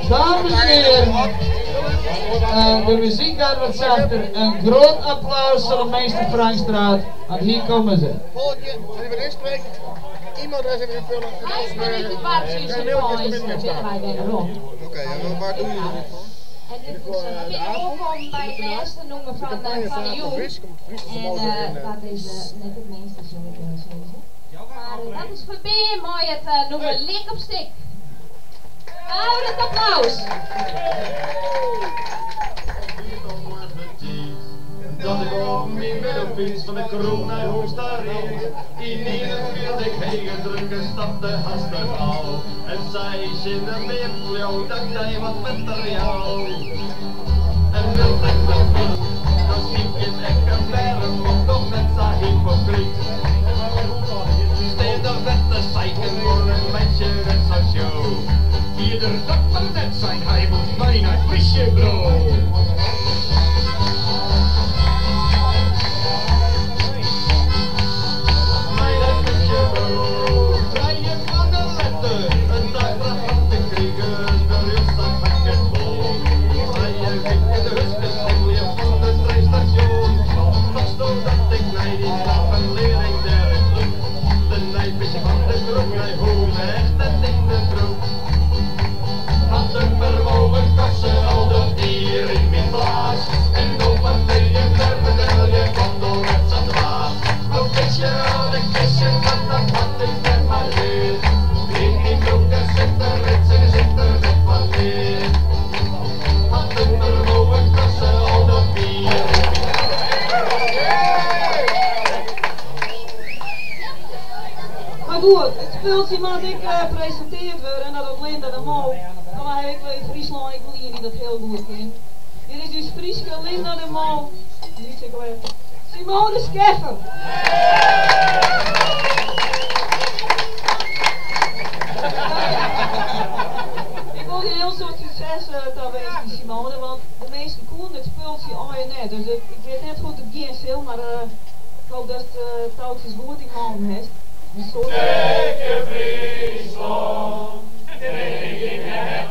Dames en heren, de muziek gaat wat zachter. Een groot applaus voor de meester Frankstraat, want hier komen ze. Volgende, zal even inspreken? E-mailadres even invullen en Hij is maar niet de staan. Oké, en waar doen jullie dit voor? En dit is een welkom bij het laatste noemen van de jong. En dat is net het meeste, zullen ik zeggen. Maar dat is voorbij, mooi het noemen lik op stik. Hou het applaus! Dat ik op mijn middelfiets van de kroeg naar huis daar reed. In ieder viel ik heen drukken, stapte hastig al. En zei ze in de weervleeuw, dat hij wat beter jou. En wil ik dat niet, dan zie ik in ekke berm, of toch net zo hypocriet. Steed de vette zeiken voor een meisje net zoals jou. Ieder dat van net zijn, hij moet mij naar het bro. Goed, het spultje wat ik presenteerd word en dat ook Linda de Mol. Dan heb ik in Friesland, ik wil hier die dat heel goed ken. Hier is dus Frieske Linda de Mol. Niet zo Simone Scheffer. Ik wil je heel soort succes toewensen, Simone, want de meesten koen het spultje al je net. Dus ik weet net goed het geen veel, maar ik hoop dat het touwtjes goed in handen heeft. Zeker Friesland, in het